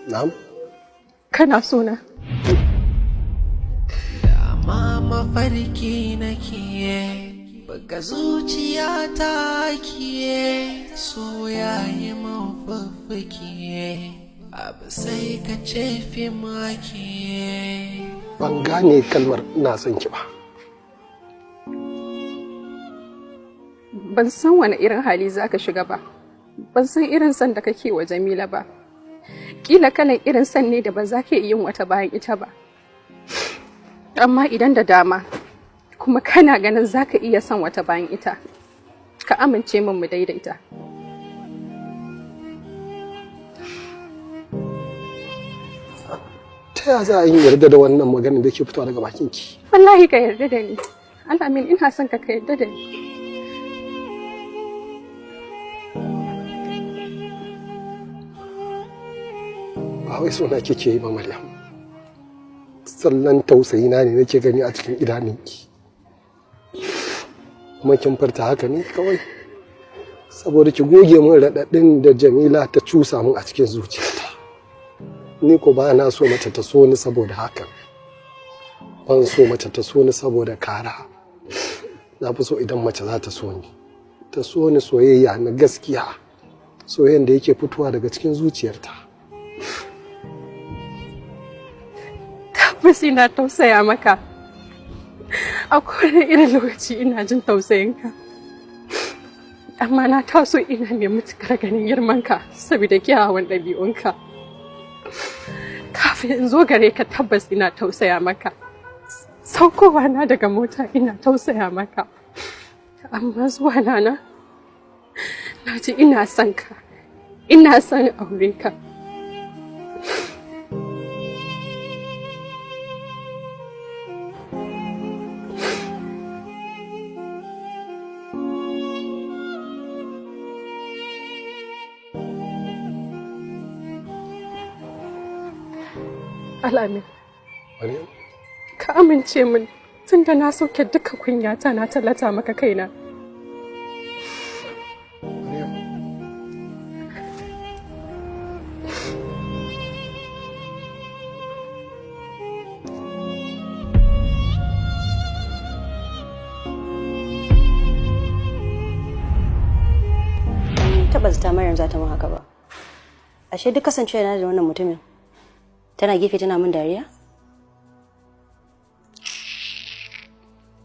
Na'am. Kana so na? Dama mafarki nake, buga zuciya ta ke, so yayi mafafake, abu sai ka ce fi make. Ban gane kalmar ina son ki ba. Ban san wani irin hali zaka shiga ba. Ban san irin son da kake wa Jamila ba. Kila kalan irin son ne da ba za ka iya yin wata bayan ita ba. Amma idan da dama, kuma kana ganin za ka iya son wata bayan ita, ka amince min mu daidaita. Ta ya za a yi yarda da wannan maganar da ke fitowa daga bakin ki? Wallahi ka yarda da ni. Al'amin, ina son ka, ka yarda da ni. Ba wai sona kike yi ba, Maryam. Sallan tausayi na ne nake gani a cikin idanunki. Kuma kin furta haka ne kawai saboda ki goge min raɗaɗin da Jamila ta cusa min a cikin zuciyarta. Ni ko ba na so mace ta so ni saboda hakan. Ban so mace ta so ni saboda kara. Na fi so idan mace za ta so ni, ta so ni soyayya na gaskiya, soyayyan da yake fitowa daga cikin zuciyarta. Tabbas ina tausaya maka. A kowane irin lokaci ina jin tausayinka. Amma na taso ina mai matuƙar ganin girmanka saboda kyawawan ɗabi'unka. Kafin in zo gare ka, tabbas ina tausaya maka. Saukowa na daga mota ina tausaya maka. Amma zuwa na na ji ina son ka. Ina son aure ka. Al'amin. Maryam. Ka amince min tunda na sauke duka kunyata na tallata maka kaina. Maryam. Taɓa zata Maryam za ta mun haka ba. Ashe duk kasancewa na da wannan mutumin, tana gefe tana min dariya?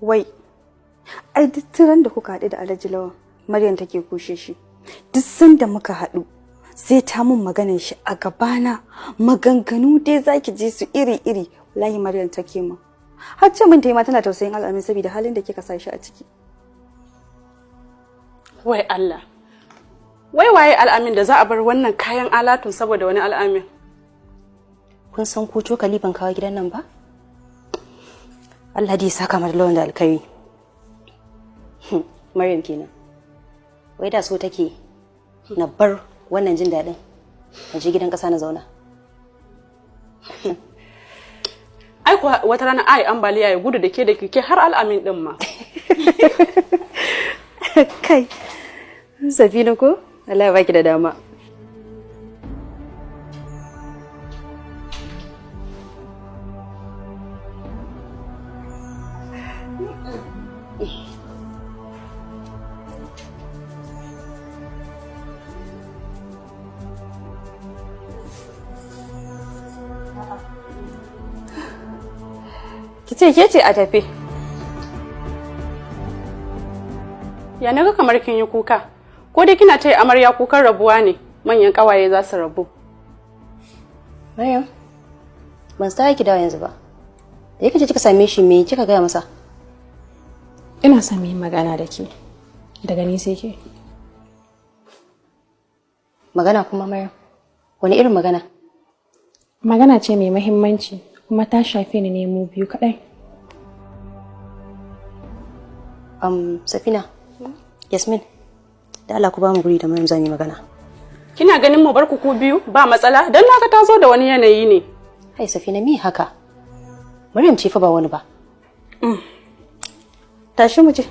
Wai, ai duk tiran da kuka haɗu da Alhaji Lawan, Maryam take kushe shi. Duk sanda muka haɗu, sai ta mun maganar shi a gabana, maganganu dai zaki ji su iri-iri, wallahi Maryam take mun. Har ce mun ta yi ma tana tausayin Al'amin saboda halin da kika sa shi a ciki. Wai Allah. Wai waye Al'amin da za a bar wannan kayan alatun saboda wani Al'amin? Kun san ko cokali ban kawo gidan nan ba? Allah dai ya saka mata Lawan da alkhairi. Maryam kenan. Wai da so take na bar wannan jin daɗin, na je gidan ƙasa na zauna. Ai kuwa wata rana ai ambaliya ya gudu da ke da kike har Al'amin din ma. Kai, Safina ko? Allah ya baki da dama. Ki ce ke ce a tafe. Ya naga kamar kin yi kuka. Ko dai kina taya amarya kukan rabuwa ne, manyan kawaye za su rabu. Maryam, ban sa ki dawo yanzu ba. Da yake kika same shi, me kika gaya masa? Ina son mu yi magana da ke. Daga ni sai ke. Magana kuma, Maryam? Wani irin magana? Magana ce mai mahimmanci kuma ta shafe ni ne mu biyu kaɗai. Safina, Yasmin, da Allah ku ba mu guri da Maryam zan yi magana. Kina ganin mu bar ku ku biyu ba matsala, dan naga ta zo da wani yanayi ne. Hai Safina, me haka? Maryam ce fa, ba wani ba. Tashi mu je.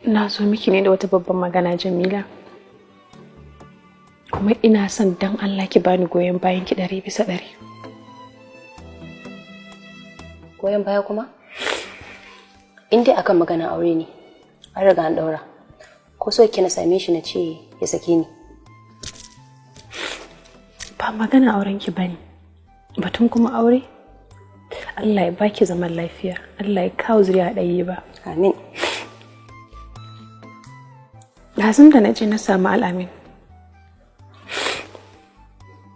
Na zo miki ne da wata babban magana, Jamila. Kuma ina son dan Allah ki bani goyon bayan ki 100%. Goyon baya kuma? In dai akan maganar aure ne, an riga an ɗaura. Ko so ki na same shi na ce ya sake ni? Ba magana auren ki bane. Batun kuma aure? Allah ya baki zaman lafiya. Allah ya kawo zuriya ɗaya ba. Amin. Lazim da na je na samu Al'amin.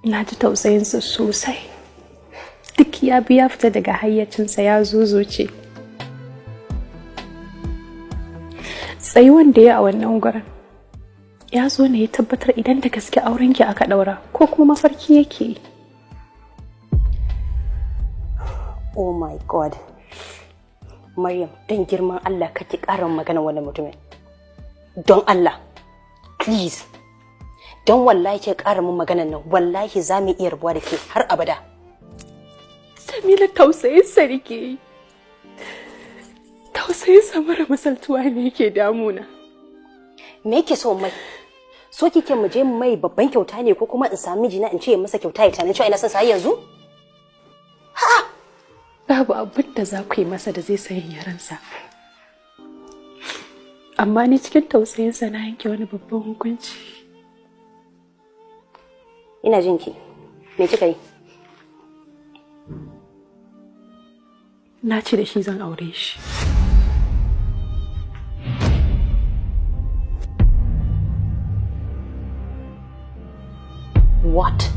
Na ji tausayinsa sosai. Duk ya bi ya fita daga hayyacinsa ya zuzuce. Tsayuwan da ya a wannan gurin ya zo ne ya tabbatar idan da gaske aurenki aka ɗaura ko kuma mafarki yake yi. Oh my God. Maryam, don girman Allah kake ƙara magana wannan mutumin. Don Allah, please. Don wallahi ke ƙara mun maganan nan, wallahi za mu iya rabuwa da ke har abada. Jamila, tausayinsa nake yi. Tausayinsa mara misaltuwa ne yake damuna. Me yake so mai? So kike mu je mai babban kyauta ne ko kuma in sami mijina in ce masa kyauta ya tana cewa ina son sa yanzu? Babu abin da za ku yi masa da zai sayin yaransa. Amma ni cikin tausayinsa na yanke wani babban hukunci. Ina jin ki. Me kika yi? Na ce da shi zan aure shi. What?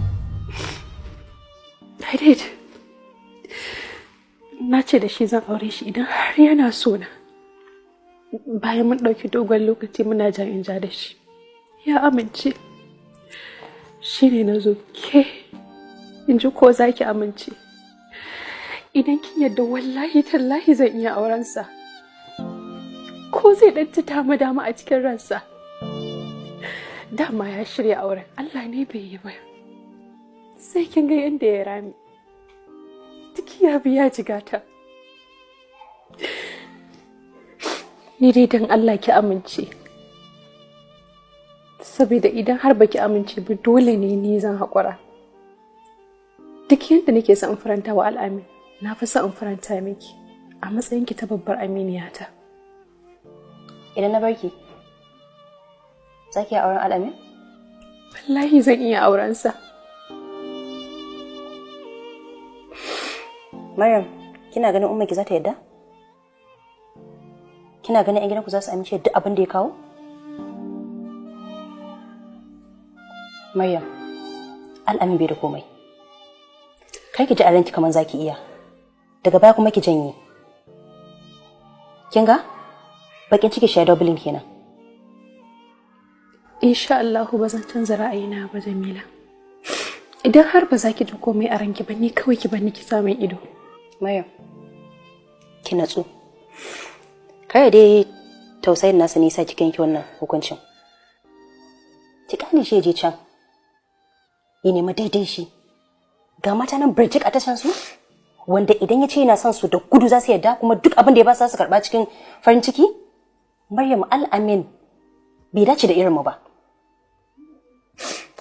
I did. Na ce da shi zan aure shi idan har yana so na. Bayan mun ɗauki dogon lokaci muna jan in ja da shi. Ya amince. Shi ne na zo ke in ji ko za ki amince. Idan kin yarda, wallahi tallahi zan iya aurensa. Ko zai ɗan ci dama dama a cikin ransa. Dama ya shirya auren, Allah ne bai yi ba. Sai kin ga yadda ya rame. Duk ya biya jigata. Ni dai don Allah ki amince. Saboda idan har baki amince ba, dole ne ni zan haƙura. Duk yadda nake son in faranta wa Al'amin, na fi son in faranta miki a matsayinki ta babbar aminiyata. Idan na barki, za ki iya auren Al'amin? Wallahi zan iya aurensa. Maryam, kina ganin ummarki za ta yarda? Kina ganin 'yan gidanku za su amince duk abin da ya kawo? Maryam, Al'amin bai da komai. Kar ki ji a ranki kamar za ki iya. Daga baya kuma ki janye. Kin ga? Bakin ciki shi Dublin kenan. Insha Allahu ba zan canza ra'ayina ba, Jamila. Idan har ba za ki ji komai a ranki ba, ni kawai ki bani ki samun ido. Maryam, ki natsu. Kar dai tausayin nasa ne sa kika yanke wannan hukuncin. Ki kane shi ya je can. Ya nemi daidai shi. Ga mata nan birjik a tashan su, wanda idan ya ce yana son su da gudu za su yarda, kuma duk abin da ya ba su za su karba cikin farin ciki. Maryam, Al'amin bai dace da irinmu ba.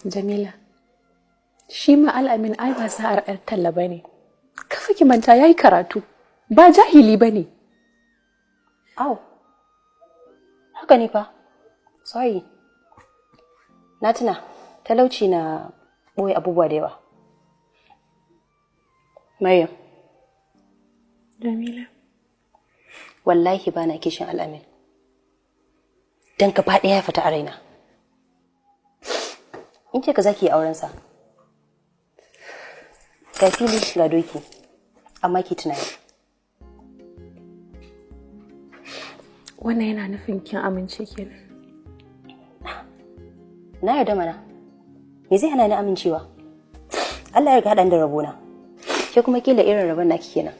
Jamila, shi ma Al'amin ai ba sa'ar 'yar talla ba ne. Kafa ki manta ya yi karatu, ba jahili ba ne. Au, haka ne fa. Sorry. Na tuna, talauci na ɓoye abubuwa da yawa. Maryam, Jamila. wallahi ba na kishin Al'amin. Don gaba ɗaya ya fita a raina. In ce ka za ki yi aurensa. Ga fili ga doki, amma ki tunani. Wannan yana nufin kin amince kenan. Na yarda mana. Me zai hana ni amincewa? Allah ya riga haɗa ni da rabona. Ke kuma kila irin rabon naki kenan.